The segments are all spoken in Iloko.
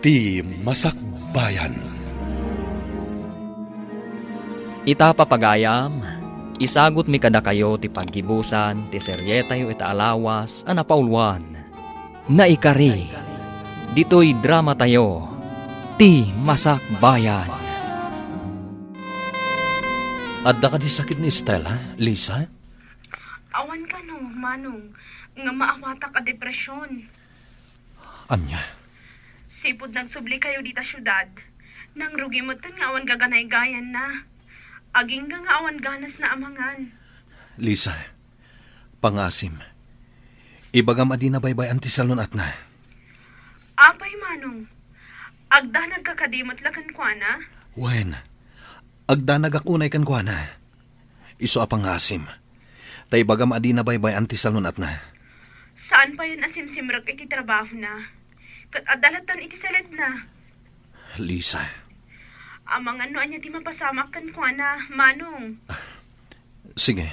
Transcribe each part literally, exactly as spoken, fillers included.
Ti Masakbayan. Ita, papagayam, isagutmi kadakayo ti paggibusan ti serietayo ita a lawas a napauluan, Naikari, ditoy dramatayo, Ti Masakbayan. Adda kadi sakit ni Stella, Lisa? Awan kano, Manong, nga maawatak a depresyon. Ania? Sipud nagsubli kayo dita siudad, nangrugi metten nga awan gaganaygayanna. Agingga nga awan ganasna a mangan. Lisa, pangaasim. Ibagam a dina baybay-an ti salun-atna. Apay, Manong? Agdanagka kadi met la kenkuana? Wen, agdanagak unay kenkuana. Isu a pangaasim. Ta ibagam a dina baybay-an ti salun-atna. Saan payen a simsimrek iti trabahona? Ket adda lattan iti saledna. Lisa. Amangan no ania ti mapasamak kenkuana, Manong. Sige.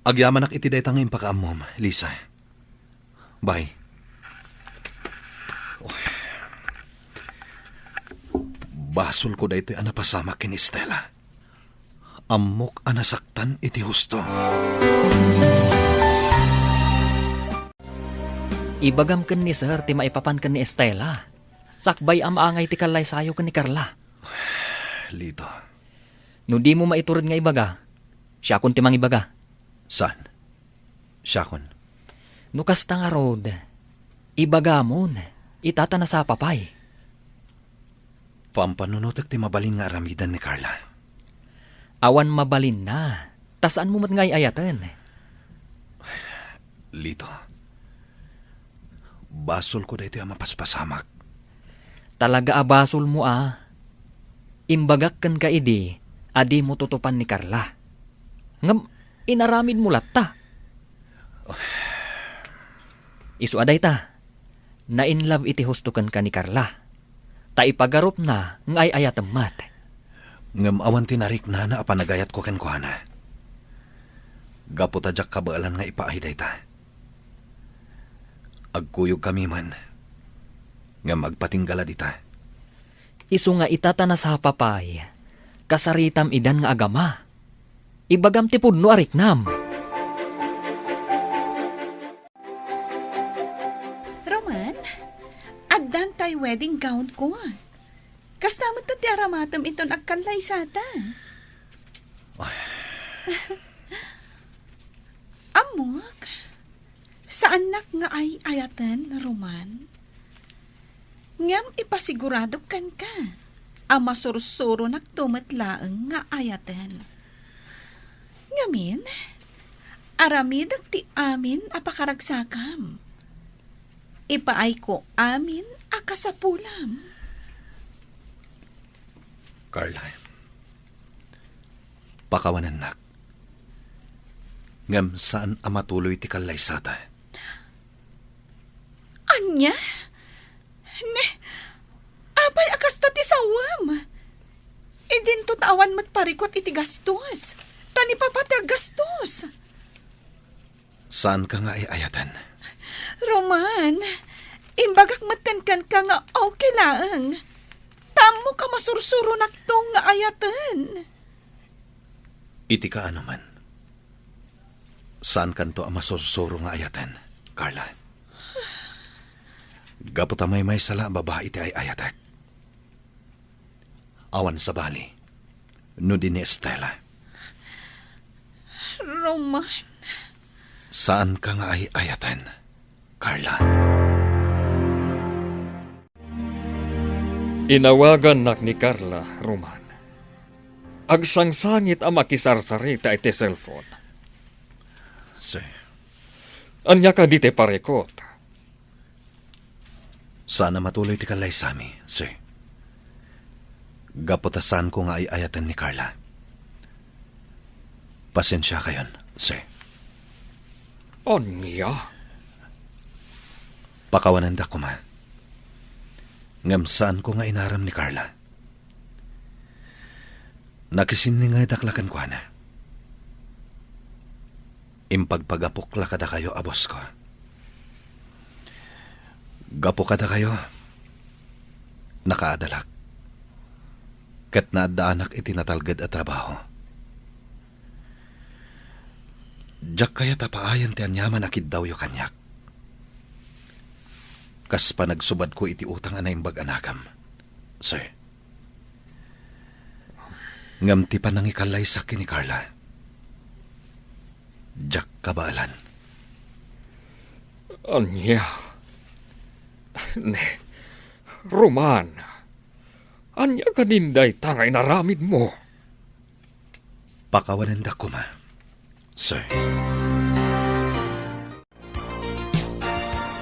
Agyamanak iti dayta nga impakaammom, Lisa. Bye. Uy. Basolko daytoy a napasamak ken Stella. Ammok a nasaktan iti husto. Ibagam ken ni Sir ti maipapan ken ni Stella. Sakbay a maangay ti kallaysayo ken ni Carla. Lito. No dimo maitured nga ibaga, siakon ti mangibaga. Saan? Siakon. No kasta ngarud, ibagamon, ita ta nasapa pay. Pampanunotek ti mabalin nga aramiden ni Carla. Awan mabalinna, ta saanmo met nga ay-ayaten. Lito, basolko daytoy a mapaspasamak. Talaga a basolmo a. Imbagak kenka idi a dimo tutupan ni Carla. Ngem inaramidmo latta. Isu a dayta, na-in love iti husto kenka ni Carla. Ta ipagarupna nga ay-ayatem met. Ngem awan ti nariknana a panagayatko kenkuana. Gapu ta diak kabaelan nga ipaay dayta. Agkuyogkami man, ngem agpatingga la dita. Isu nga ita ta nasapa pay, kasaritam idan nga agama. Ibagam ti pudno a riknam. Roman, addan tay wedding gown ko. Kasta met ti aramatem inton agkallaysata. Ay. Ammok, saannak nga ay-ayaten, Roman. Ngem ipasiguradok kenka a masursuronakto met laeng nga ayaten. Ngamin, aramidek ti amin a pakaragsakam. Ipaayko amin a kasapulam. Carla, pakawanennak. Ngem saan a matuloy ti kallaysata. Ania? Ne, apay a kasta ti sawem? Idinto ta awan met parikut iti gastos. Ta ni Papa ti aggastos. Saanka nga ay-ayaten? Roman, imbagak metten kenka nga okay laeng. Ta ammok a masursuronakto nga ayaten. Iti kaano man, saankanto a masursuro nga ayaten, Carla. Gapu ta maymaysa la a babai ti ay-ayatek. Awan sabali no di ni Estela. Roman. Saanka nga ay-ayaten, Carla. Inawagannak ni Carla, Roman. Agsangsangit a makisarsarita iti cellphone. Sir. Ania kadi ti parikut? Saan a matuloy ti kallaysami, sir. Gapu ta saanko nga ay-ayaten ni Carla. Pasensiakayon, sir. Ania? Pakawanendak koma. Ngem saanko nga inaram ni Carla. Nakisinningedek la kenkuana. Impagpagapok la kadakayo a bossko. Gapu kadakayo, Nakaadalak, ket naaddaanak iti natalged a trabaho. Diak kayat a paayan ti aniaman a kiddawyo kaniak. Kas panagsubadko iti utang a naimbag a nakam, sir. Ngem ti panangikallaysak ken ni Carla, diak kabaelan. Ania? Ne, Roman, ania kadin dayta nga inaramidmo? Pakawanendak koma, sir.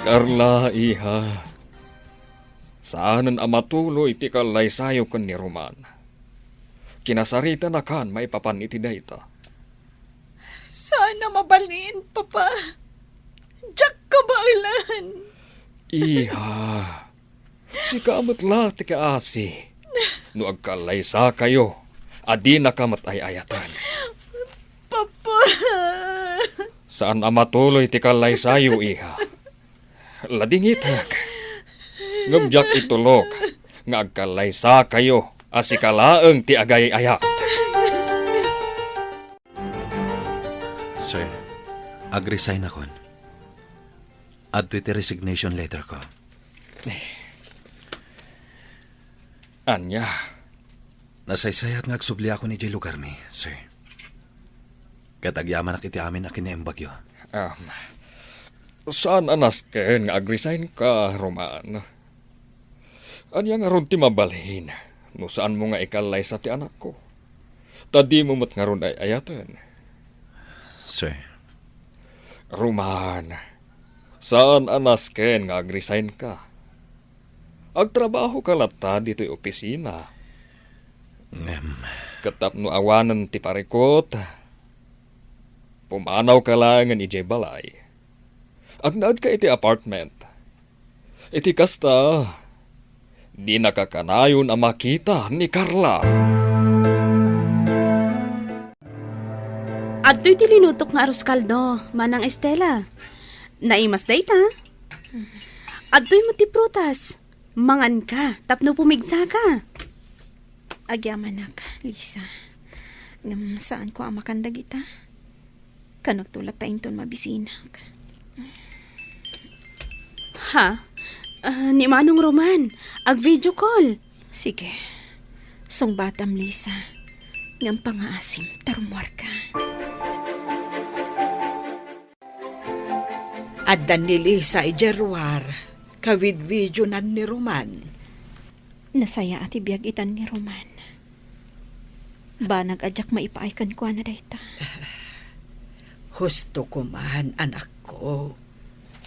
Carla, iha, saanen a matuloy ti kallaysayo ken ni Roman. Kinasaritanak maipapan iti dayta. Saan a mabalin, Papa. Diak kabaelan. Iha, sika met la ti kaasi. No agkallaysakayo, adinaka met ay-ayaten. Papa! Saan a matuloy ti kallaysayo, iha. Ladingitek. Ngem diak itulok nga agkallaysakayo a sika laeng ti agay-ayat. Sir, agresign akon. Adtoy ti resignation letter ko. Ania? Nasaysayat nga agsubliakon idiay lugarmi, sir. Ket agyamanak iti amin a kinaimbagyo. Um, saan a nasken nga agresign ka, Roman. Ania ngarud ti mabalin no saanmo nga ikallaysa ti anakko? Ta dimo met ngarud ay-ayaten. Sir. Roman, saan a nasken nga agresign ka. Agtrabaho ka latta ditoy opisina. Ngem. Ket tapno awanen ti parikut, pumanaw ka laengen idiay balay. Agnaed ka iti apartment. Iti kasta, dinaka kanayon a makita ni Carla. Adtoy ti linutok nga arroz caldo, Manang Estela. Naimas dayta. Adtoy met ti prutas. Manganka tapno pumigsaka. Agyamanak, Lisa. Ngem saanko a makan dagita. Kanakto latta inton mabisinak. Ha? Ah, ni Manong Roman, ag-video call. Sige. Sungbatam, Lisa. Ngem pangaasim ta rummuarka. Adda ni Lisa idiay ruar, kavidvideonan ni Roman. Nasayaat ti biag itan ni Roman. Banag a diak maipaay kenkuana dayta. Husto koman, anakko.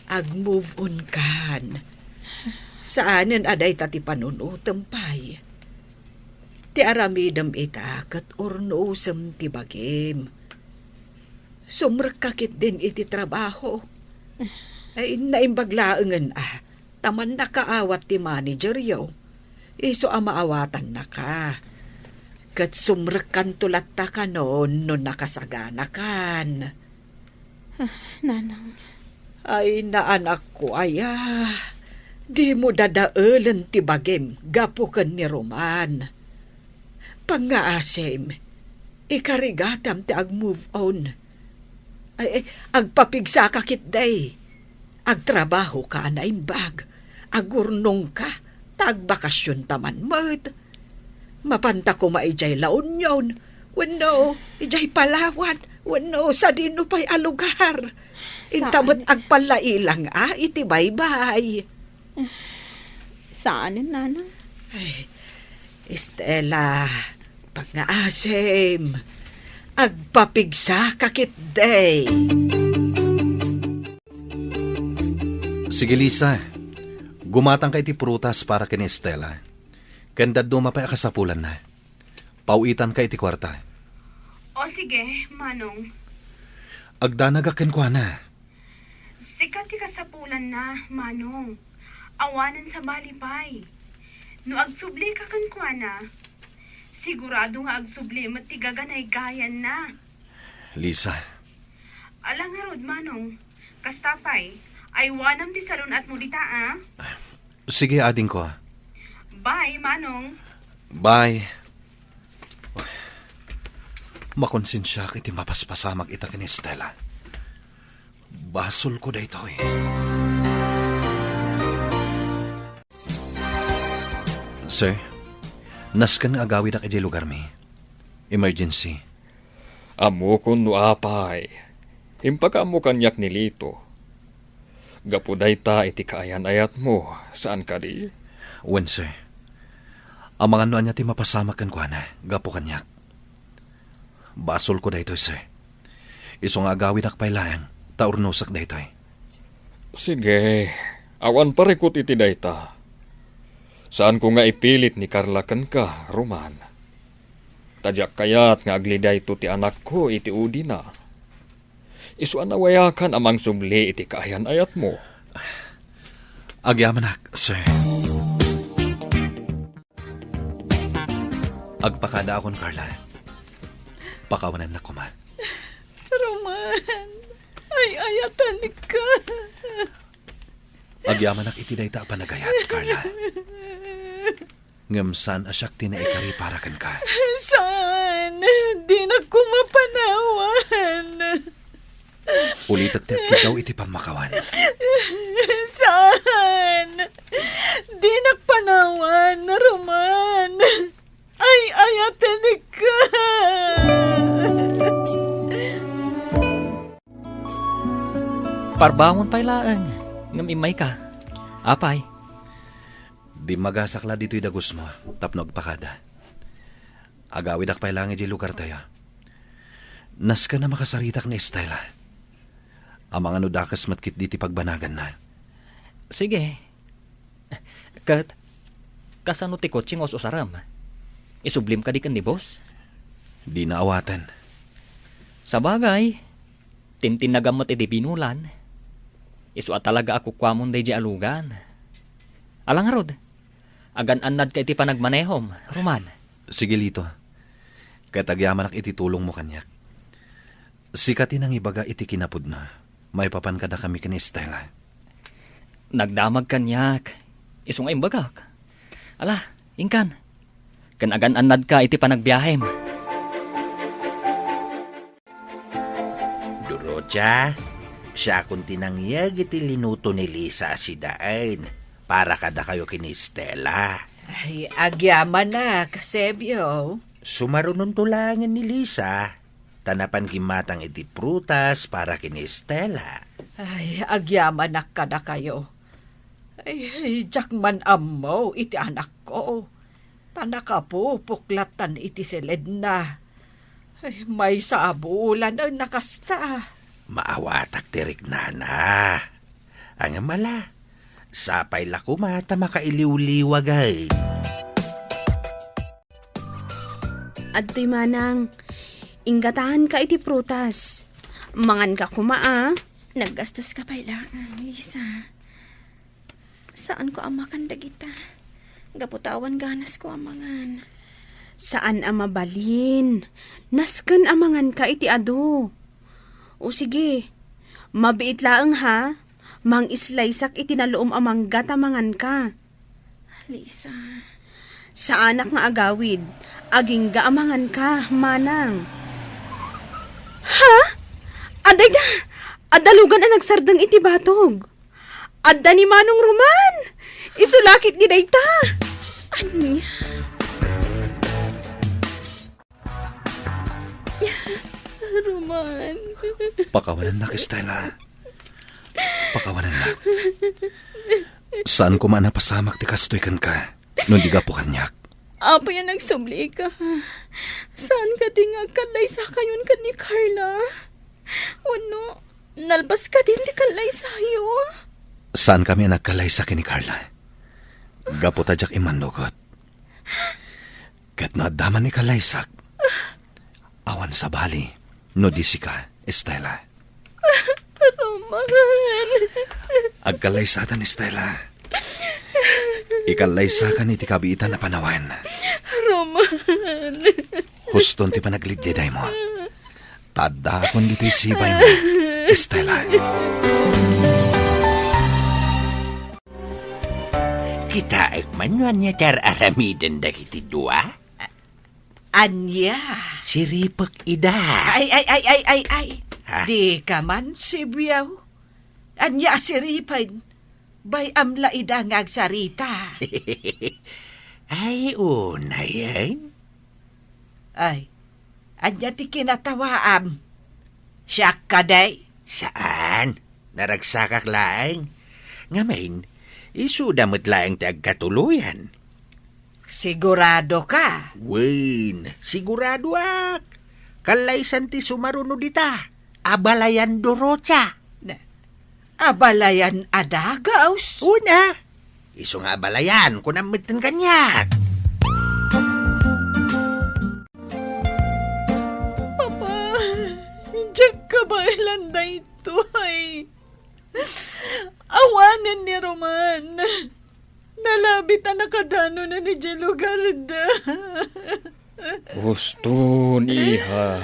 Ag-move on kan. Saanen a dayta ti panunotem pay. Ti aramidem ita ket urnosem ti bagim. Sumrekka ketdin iti trabaho. Ay, naimbag laengen a ta mannakaawat ti manageryo. Isu a maawatannaka. Ket sumrekkanto latta kanon no nakasaganakan. Ah, Nanang. Ay, naanakko aya. Dimo dadaelen ti bagim gapu ken ni Roman. Pangngaasim, ikarigatam ti ag-move on. Ay, ay, agpapigsaka ketdi. Agtrabahoka a naimbag. Agurnongka, ta agbakasionta man met. Mapanta koma idiay La Union, wenno idiay Palawan, wenno sadino pay a lugar. Inta met agpallailang a iti baybay. Saanen, Nanang? Ay, Estela, pangngaasim, agpapigsaka ketdi. Sige, Lisa. Gumatangka iti prutas para ken Estela. Ken dadduma pay a kasapulanna. Paw-itanka iti kuarta. O sige, Manong. Agdanagak kenkuana. Sika ti kasapulanna, Manong. Awanen sabali pay. No agsublika kenkuana, sigurado nga agsubli met ti gaganaygayanna. Lisa. Ala ngarud, Manong. Kasta pay, aywanam ti salun-atmo dita, a? Sige, adingko. Bye, Manong. Bye. Makonsensiak iti mapaspasamak ita ken ni Stella. Basolko daytoy. Sir, nasken nga agawidak idiay lugarmi. Emergency. Ammokon no apay. Impakaammo kaniak ni Lito. Gapu dayta iti kaayan-ayatmo, saan kadi? Wen, sir. Amangan no ania ti mapasamak kenkuana, gapu kaniak. Basolko daytoy, sir. Isu nga agawidak pay laeng, ta urnosek daytoy. Sige, awan parikut iti dayta. Saanko nga ipilit ni Carla kenka, Roman. Ta diak kayat nga agledayto ti anakko iti udina. Isu a nawayakan a mangsubli iti kaayan-ayatmo. Agyamanak, sir. Agpakadaakon, Carla. Pakawanannak koma. Roman, ay-ayatenka. Agyamanak iti dayta a panagayat, Carla. Ngem saan a siak ti naikari para kenka. Saan? Dinak koma panawan. Ulitek ti agkiddaw iti pammakawan. Saan? Dinak panawan, Roman. Ay-ayatenka. Parbangon pay laeng, ngem immayka. Apay? Dimmagasak la ditoy dagusmo tapno agpakada. Agawidak pay laeng idiay lugartayo. Nasken a makasaritak ni Estela. Amangan no dakes met ketdi ti pagbanaganna. Sige. Ket, kasano ti kotse nga us-usarem? Isublim kadi ken ni boss? Dina awaten. Sabagay, tintinnagam met iti binulan. Isu a talaga a kukuamon daydiay a lugan. Ala ngarud, agan-annadka iti panagmanehom, Roman. Sige, Lito. Ket agyamanak iti tulongmo kaniak. Sika ti nangibaga iti kinapudno maipapan kadakami ken ni Estela. Nagdamag kaniak. Isu nga imbagak. Ala, inkan. Ken agan-annadka iti panagbiahem. Dorotia, siakon ti nangyeg iti linuto ni Lisa a sidaen para kadakayo ken ni Estela. Ay, agyamanak, Sebio. Sumarunonto laengen ni Lisa, ta napan gimmatang iti prutas para ken ni Estela. Ay, agyamanak kadakayo. Ay, diak man ammo iti anakko. Ta nakapupok lattan iti siledna. Ay, maysa a bulan a nakasta. Maawatak ti riknana. Ngem ala, sapay la koma ta makailiwliwag. Adtoy manang, inggataanka iti prutas. Manganka koma, a. Naggastoska pay laeng, Lisa. Saanko a makan dagita. Gapu ta awan ganasko a mangan. Saan a mabalin. Nasken a manganka iti adu. O sige, mabiit laeng ha. Mangislaysak iti naluom a mangga ta manganka. Lisa. Saanak nga agawid. Agingga a manganka, manang. Ha? Adda ida! Adda lugan a nagsardeng iti batog. Adda ni Manong Roman! Isu la ketdi dayta! Ania? Roman. Pakawanennak, Estela. Pakawanennak. Saan koma a napasamak ti kastoy kenka, no di gapu kaniak. Apay a nagsublika? Saan kadi nga agkallaysakayon ken ni Carla? Wenno, nalbas kadin ti kallaysayo? Saankami a nagkallaysa ken ni Carla. Gapu ta diak immannugot. Ket no adda man ikallaysak, awan sabali no di sika, Estela. Roman. Agkallaysatan, Estela. Ikallaysakan iti kabiitan a panawen. Roman. Huston ti panaglidlidaymo. Ta addaakon ditoy sibaymo, Estela. Kitaek man no ania ti ar-aramiden dagiti dua? Ania? Siripek ida. Ay, ay, ay, ay, ay, ay. Ha? Dika man sibiaw. Ania a siripen? Bay-am la ida nga agsarita. Ay, unayen. Ay, ania ti kinatawaam? Siak kadi? Saan? Naragsakak laeng. Ngamin, isuda met laeng ti agkatuloyan. Sigurado ka? Wen, siguradoak. Kallaysan ti sumaruno dita. Abalayan Dorocha. Na, abalayan a dagaws? Una. Isu nga abalayan, kunam metten kaniak. Papa, diak kabaelan daytoy. Awanen ni Roman. Nalabit a nakadanonen idiay lugarda. Uston, iha.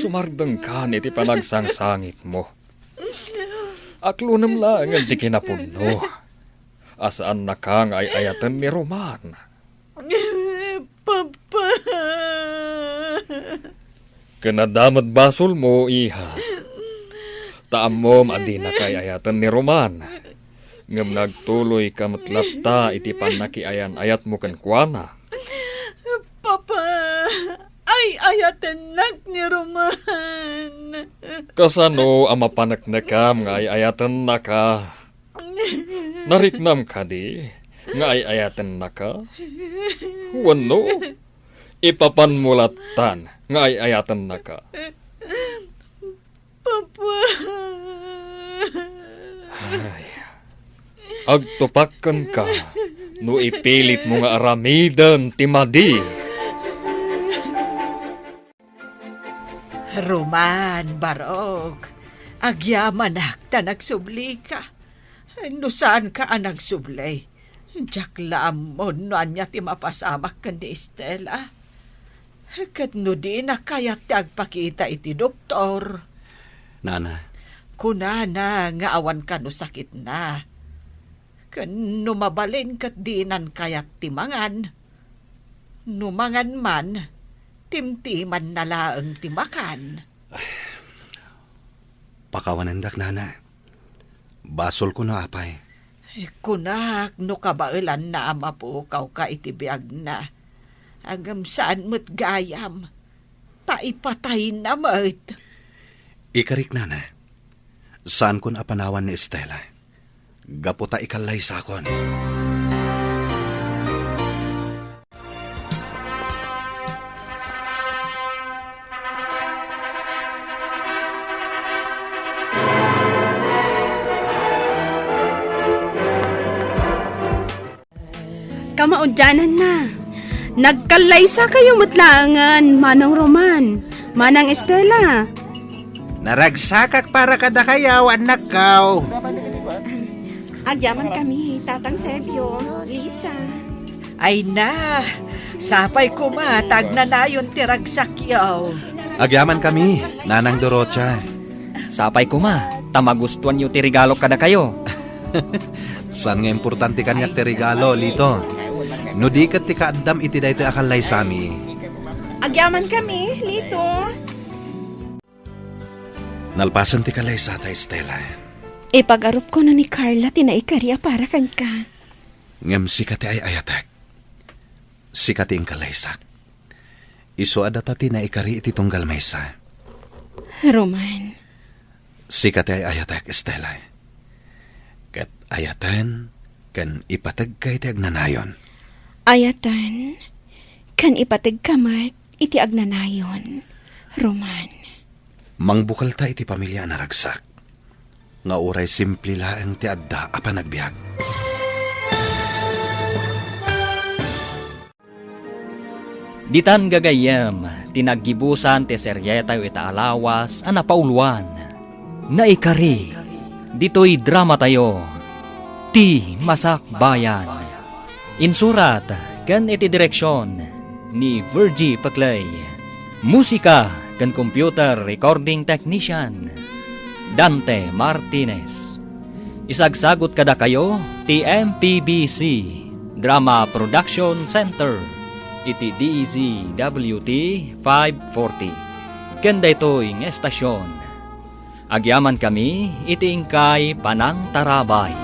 Sumardengkan iti panagsangsangitmo. Aklonem laengen ti kinapudno. A saannaka nga ay-ayaten ni Roman. Papa. Ken adda met basolmo, iha. Ta ammom a dinaka ay-ayaten ni Roman. Ngem nagtuloyka met latta iti pannakiayan-ayatmo kenkuana. Papa, ay-ayatennak ni Roman. Kasano a mapaneknekam nga ay-ayatennaka? Nariknam kadi nga ay-ayatennaka? Wenno, ipapanmo lattan nga ay-ayatennaka? Papa. Ay, agtupak kenka no ipilitmo nga aramiden ti madi. Roman, barok, agyamanak ta nagsublika. No saanka a nagsubli, diak la ammon no ania ti mapasamak ken ni Estela. Ket no dina kayat ti agpakita iti doktor, Nana. Kunana nga awan kano sakitna. Ken no mabalin ket dinan kayat ti mangan. No mangan man, timtimanna laeng ti makan. Pakawanendak, Nana. Basolko no apay. Kunak no kabaelanna a mapukawka iti biagna. Ngem saan met gayam, ta ipatayna met. Ikarik, Nana. Saankon a panawan ni Estela. Gapu ta ikallaysakon. Kamaudiananna, nagkallaysakayo met laengen, Manong Roman, Manang Estela. Naragsakak para kadakayo, annakko. Agyamankami, Tatang Sebio, Lisa. Ay na, sapay koma ta agnanayon ti ragsakyo. Agyamankami, Nanang Dorocha. Sapay koma, ta magustuanyo ti regalo kadakayo. Saan nga importante kaniak ti regalo, Lito? No di ket ti kaaddam iti daytoy a kallaysami. Agyamankami, Lito. Nalpasen ti kallaysata, Estela. Ipagarupko no ni Carla ti naikari a para kenka. Ngem sika ti ay-ayatek. Sika ti inkallaysak. Isu a data ti naikari iti tunggal maysa. Roman. Sika ti ay-ayatek, Estela. Ket ayaten ken ipategka iti agnanayon. Ayaten ken ipategka met iti agnanayon, Roman. Mangbukelta iti pamilia a naragsak, nga uray simple laeng ti adda a panagbiag. Ditan gagayyem ti naggibusan ti serietayo ita a lawas a napauloan, Naikari, ditoy dramatayo, Ti Masakbayan. Insurat ken iti direksion ni Virgie Peclay. Musika ken computer recording technician, Dante Martinez. Isagsagut kadakayo ti M P B C Drama Production Center iti D Z W T five forty ken daytoy nga estasion. Agyamankami iti inkay panangtarabay.